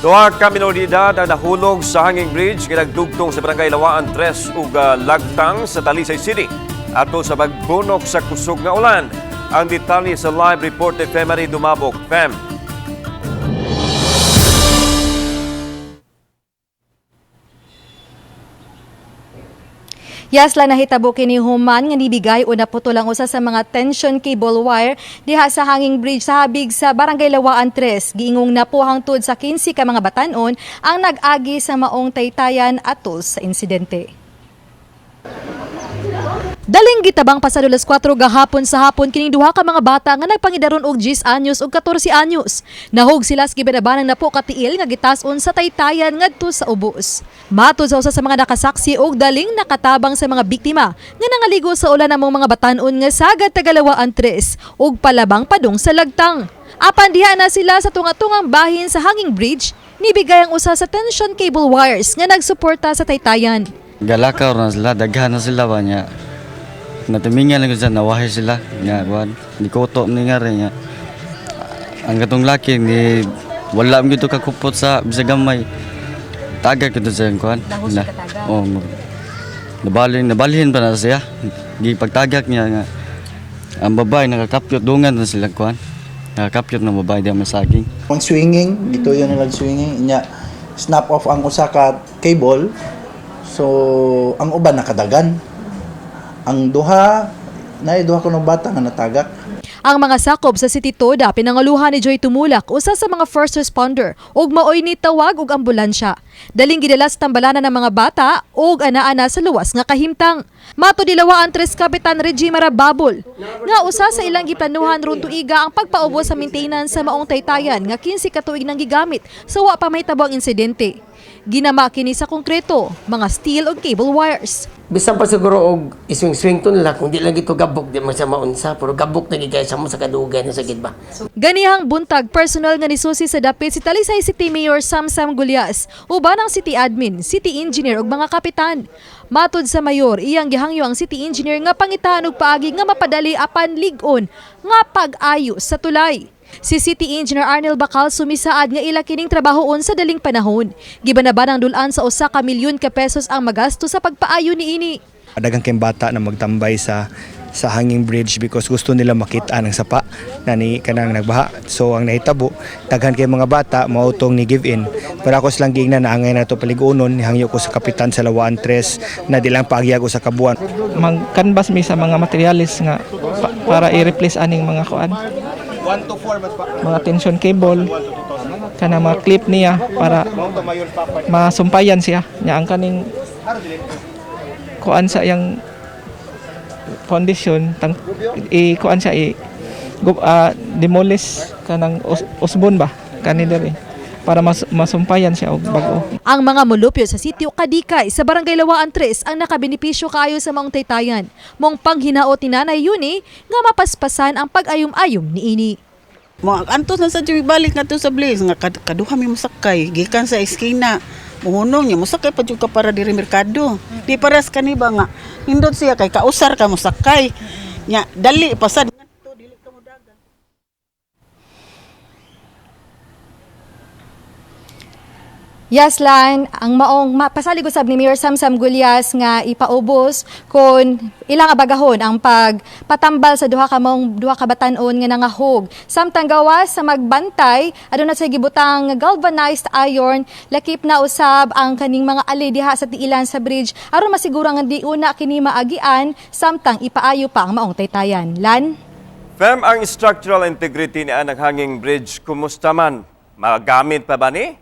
Duha ka minor de edad ang nahulog sa hanging bridge nga nagdugtong sa barangay Lawaan 3 ug Lagtang sa Talisay City ato sa pagbunok sa kusog nga ulan. Ang detalye sa live report ni Femary Dumabok. Fem. Yes, la nahitabo kini human nga nibigay o naputol ang usa sa mga tension cable wire diha sa hanging bridge sa habig sa Barangay Lawaan 3. Giingong napuhangtod sa 15 ka mga batan-on ang nag-agi sa maong taytayan atol sa insidente. Daling gitabang pasado las 4 gahapon sa hapon kining duha ka mga bata nga nagpangidaron og 10 anyos ug 14 anyos. Nahog sila sa gibanabanang napo katiil nga gitas-on sa taytayan ngadto sa ubos. Matud sa usa sa mga nakasaksi og daling nakatabang sa mga biktima nga nangaligo sa ulan among mga batan-on nga sagad tagalawaan 3 ug palabang padung sa lagtang. Apan diha na sila sa tunga-tungang bahin sa hanging bridge, nibigay ang usa sa tension cable wires nga nagsuporta sa taytayan. Galakaw na sila, daghan na sila ba niya. Natumingan lang ko sa nawahi sila. Nga, kuan, ni koto ni nga rin niya. Ang katong laki ni wala mo gito kakupot sa bisag gamay. Tagak ito sa kuan. Na, oh, nabalhin pa na siya. Gipagtagak niya nga. Ang babae nakakapyot dungan na sila kuan. Nakakapyot ng babae di masaging. Ang swinging, dito yun nila swinging, inya snap off ang usa ka cable. So ang uban nakadagan. Ang duha, naay duha kuno bata nga natagak. Ang mga sakop sa City Toda pinangaluhan ni Joy Tumulak usa sa mga first responder ug maoy ni tawag og ambulansya. Daling gidala sa tambalanan ng mga bata ug ana-ana sa luwas nga kahimtang. Mato dilawaan tres Kapitan Reggie Marababol nga usa sa ilang giplanuhan ron tuiga ang pagpaubos sa maintenance sa maong taytayan nga 15 ka tuig nang gigamit sa wa pa mahitabo ang insidente. Ginama kini sa konkreto, mga steel ug cable wires. Bisan pa siguro og iswing-swing to nila kung di lang ito gabok di man siya maunsa pero gabok na gid kay siya mo sa kadugay na sakit ba. Ganihang buntag, personal nga nisusi sa dapit si Talisay City Mayor Samsam Gulyas, uban ang city admin, city engineer ug mga kapitan. Matud sa mayor, iyang gihangyo ang city engineer nga pangitaan og paagi nga mapadali apan lig-on nga pag-ayos sa tulay. Si City Engineer Arnel Bacal sumisaad nga ila kining trabahoon sa daling panahon. Gibanaba ng dulan sa usa ka milyon ka pesos ang magasto sa pagpaayo niini. Daghang kayong bata na magtambay sa hanging bridge because gusto nila makita ang sapa na ni kanang nagbaha. So ang nahitabo, daghan kay mga bata mautong ni give in. Pero ako silang giingnan na angay na to paliguonon, nihangyo ko sa kapitan sa Lawaan 3 na di lang paagya ko sa kabuan. Mag-canvas mi sa mga materials nga para i-replace aning mga kuan. Mga tension cable kana mga clip niya para masumpayan siya nya ang kaning kuan sa iyang foundation tang i kuan siya i demolish kanang usbon ba kani diri para masumpayan siya og bag-o. Ang mga mulupyo sa sitio Kadikay sa Barangay Lawaan 3 ang nakabenepisyo kaayo sa maong taytayan. Mong panghinaot ni Nanay Yuni nga mapaspasan ang pag-ayom-ayom niini. Mga antos na sa jud balik nga to sa Blaze nga kaduha mi mosakay gikan sa eskina. Muhunong niya mosakay pa jud ka para diri merkado. Di pares kani ba nga nindot siya kay kausar ka mosakay. Nya dali pasad ngadto dili ka modagan. Yes, Lan, ang maong mapasalig usab ni Mayor Samsam Gulyas nga ipaubos kon ilang abagahon ang pagpatambal sa duha ka maong duha ka batan-on nga nangahog. Samtang gawas sa magbantay, aduna sa gibutang galvanized iron, lakip na usab ang kaning mga ali diha sa tiilan sa bridge aron masiguro nga di una kini maagian samtang ipaayo pa ang maong taytayan. Lan? Fem, ang structural integrity ni anang hanging bridge, kumusta man? Magamit pa ba ni?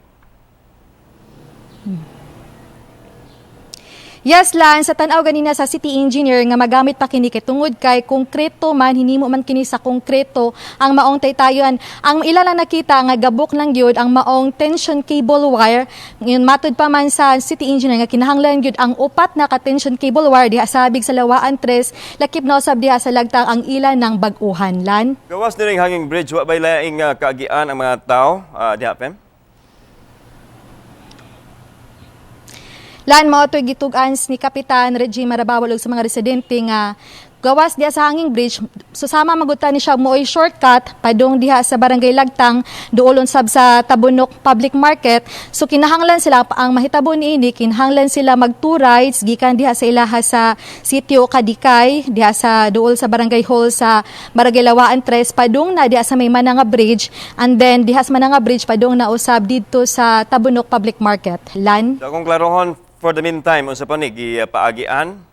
Yes, Lan, sa tan-aw ganina sa city engineer nga magamit pa kini kay tungod kay konkreto man hinimo man kini sa konkreto ang maong taytayan. Ang ila lang nakita nga gabok lang gyud ang maong tension cable wire. Ngayon matud pa man sa city engineer nga kinahanglan gyud ang upat na ka tension cable wire diha sa habig sa Lawaan 3, lakip na usab diha sa lagtang ang ila ng bag-uhan, Lan. Gawas niring hanging bridge, wa bay laing kaagian ang mga tao diha, Fem? Lan, mao to'y gitug-an ni Kapitan Reggie Marabawal ug sa mga residente nga Gawas diha sa hanging bridge, susama maguta ni siya mooy shortcut padung diha sa Barangay Lagtang, duolon sab sa Tabunok Public Market. So kinahanglan sila, ang mahitabo niini, kinahanglan sila mag two rides gikan diha sa ilaha sa sitio Kadikay, diha sa duol sa Barangay Hall sa Barangay Lawaan 3, padung na diha sa may Mananga Bridge, and then diha sa Mananga Bridge padung na usab didto sa Tabunok Public Market. Lan. So kung klarohon, for the meantime, unsa pa ni gipaagian?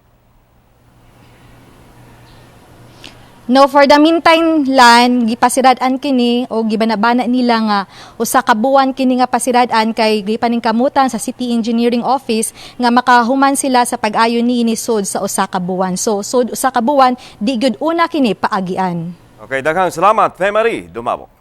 No, for the meantime lan, gipasirad-an kini o gibanabana nila nga usa ka buwan kini nga pasirad-an kay gipaningkamutan sa City Engineering Office nga makahuman sila sa pag-ayo niini sud sa usa ka buwan. So sud usa ka buwan, di gyud una kini paagian. Okay, daghang salamat, Femary Dumabo.